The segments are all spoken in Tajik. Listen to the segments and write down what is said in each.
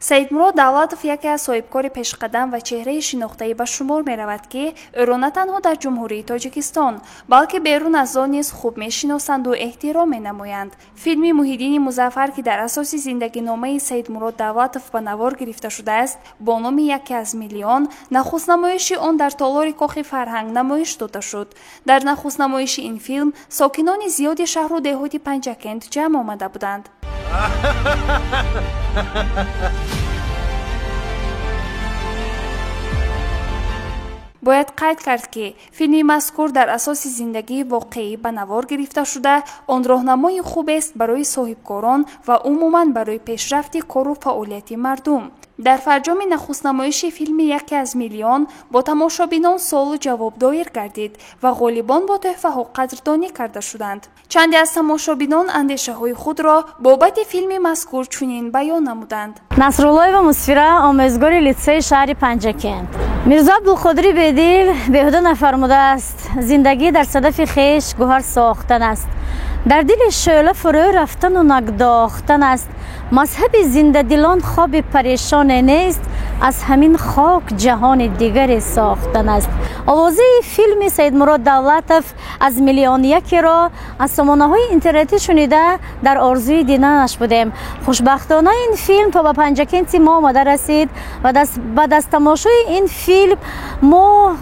Саидмурод Давлатов яке аз соҳибкори пешқадам ва чеҳраи шинохтаӣ ба шумор меравад, ки ӯро на танҳо дар Ҷумҳурии Тоҷикистон, балки берун аз он низ хуб мешиносанду эҳтиром менамоянд. Филми Муҳиддини Музаффар, ки дар асоси зиндагиномаи Саидмурод Давлатов ба навор гирифта шудааст, бо номи «Яке аз миллион», нахустнамоиши он дар толори Кохи фарҳанг намоиш дода шуд. Дар нахустнамоиши ин филм сокинони зиёди шаҳру деҳоти Панҷакент ҷамъ омада буданд. Бояд қайд кард, ки филми мазкур дар асоси зиндагии воқеӣ ба навор гирифта шуда, он роҳнамои хубест барои соҳибкорон ва умуман барои пешрафти кору фаъолияти мардум. Дар фарҷоми нахустнамоиши филми «Яке аз миллион» бо тамошобинон суолу ҷавоб доир гардид ва ғолибон бо тӯҳфаҳо қадрдонӣ карда шуданд. Чанде аз тамошобинон андешаҳои худро бобати филми мазкур чунин баён намуданд. Насруллоева Мусфира, омӯзгори литсеи шаҳри Панҷакент. Мирзо Абдулқодири Бедил беҳуда нафармудааст: зиндагӣ дар садафи хеш гӯҳар сохтан аст, дар дили шӯъла фурӯ рафтану нагдохтан аст. Мазҳаби зиндадилон хоби парешоне нест, аз ҳамин хок ҷаҳони дигаре сохтан аст. Овозаи филми Саидмурод Давлатов «Аз миллион якеро» аз сомонаҳои интернетӣ шунида, дар орзуи диданаш будем. Хушбахтона, ин филм то ба Панҷакенти мо омада расид ва баъд аз тамошои ин филм мо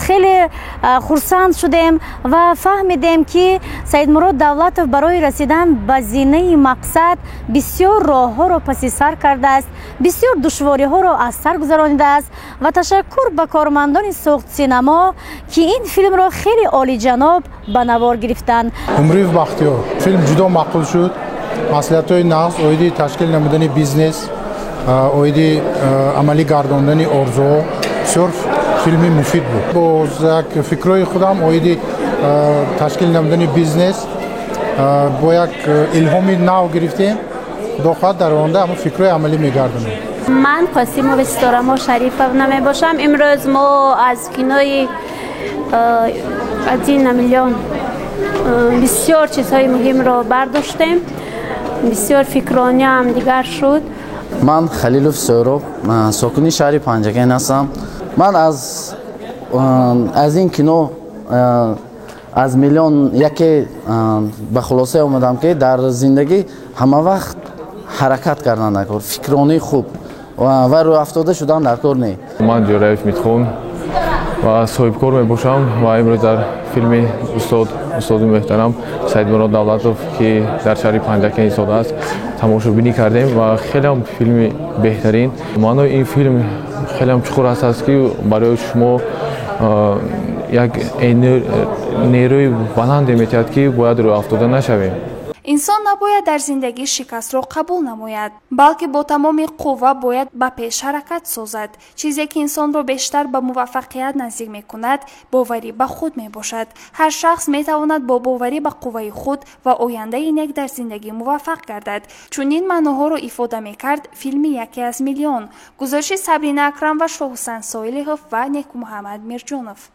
хеле хурсанд шудем ва фаҳмидем, ки Саидмурод Давлатов барои расидан ба зинаи мақсад бисёр роҳҳоро паси сар кардааст, бисёр душвориҳоро аз сар гузаронидааст. Ва ташаккур ба кормандони Суғдсинамо, ки ин филмро хеле олиҷаноб ба навор гирифтанд. Умриев Бахтиёр. Филм ҷудо маъқул шуд. Маслиҳатҳои нағз оиди ташкил намудани бизнес, оиди амалӣ гардондани орзуҳо. Бисёр филми муфид буд. Боз як фикрҳои худам оиди ташкил намудани бизнес бо як илҳоми нав гирифтем. Худо хоҳад, дар оянда ҳамон фикрҳои амалӣ мегардонем. Ман Қосимова Ситорамо Шарифовна мебошам. Имрӯз мо аз кинои «Один на миллион» бисёр чизҳои муҳимро бардоштем, бисёр фикрониам дигар шуд. Ман Халилов Сӯроб, сокини шаҳри Панҷакент ҳастам. Ман аз ин кино «Аз миллион яке» ба хулоса омадам, ки дар зиндагӣ ҳама вақт ҳаракат кардан дар кор, фикронии хуб ва рӯафтода шудан дар кор не. Ман Ҷӯраев Митхун ва соҳибкор мебошам ва имрӯз дар филми устод, устоди муҳтарам Саидмурод Давлатов, ки дар шаҳри Панҷакент истодааст, тамошобинӣ кардем ва хелеам филми беҳтарин. Маънои ин филм хелеам чуқур аст, ки барои шумо як нерӯи баланде метиҳад, ки бояд рӯафтода нашавем. Инсон набояд дар зиндагӣ шикастро қабул намояд, балки бо тамоми қувва бояд ба пеш ҳаракат созад. Чизе ки инсонро бештар ба муваффақият наздик мекунад, боварӣ ба худ мебошад. Ҳар шахс метавонад бо боварӣ ба қувваи худ ва ояндаи нек дар зиндагӣ муваффақ гардад. Чунин маъноҳоро ифода мекард филми «Яке аз миллион». Гузориши Сабрина Акрам ва Шоҳусан Соилиҳов ва Некумуҳаммад Мирҷонов.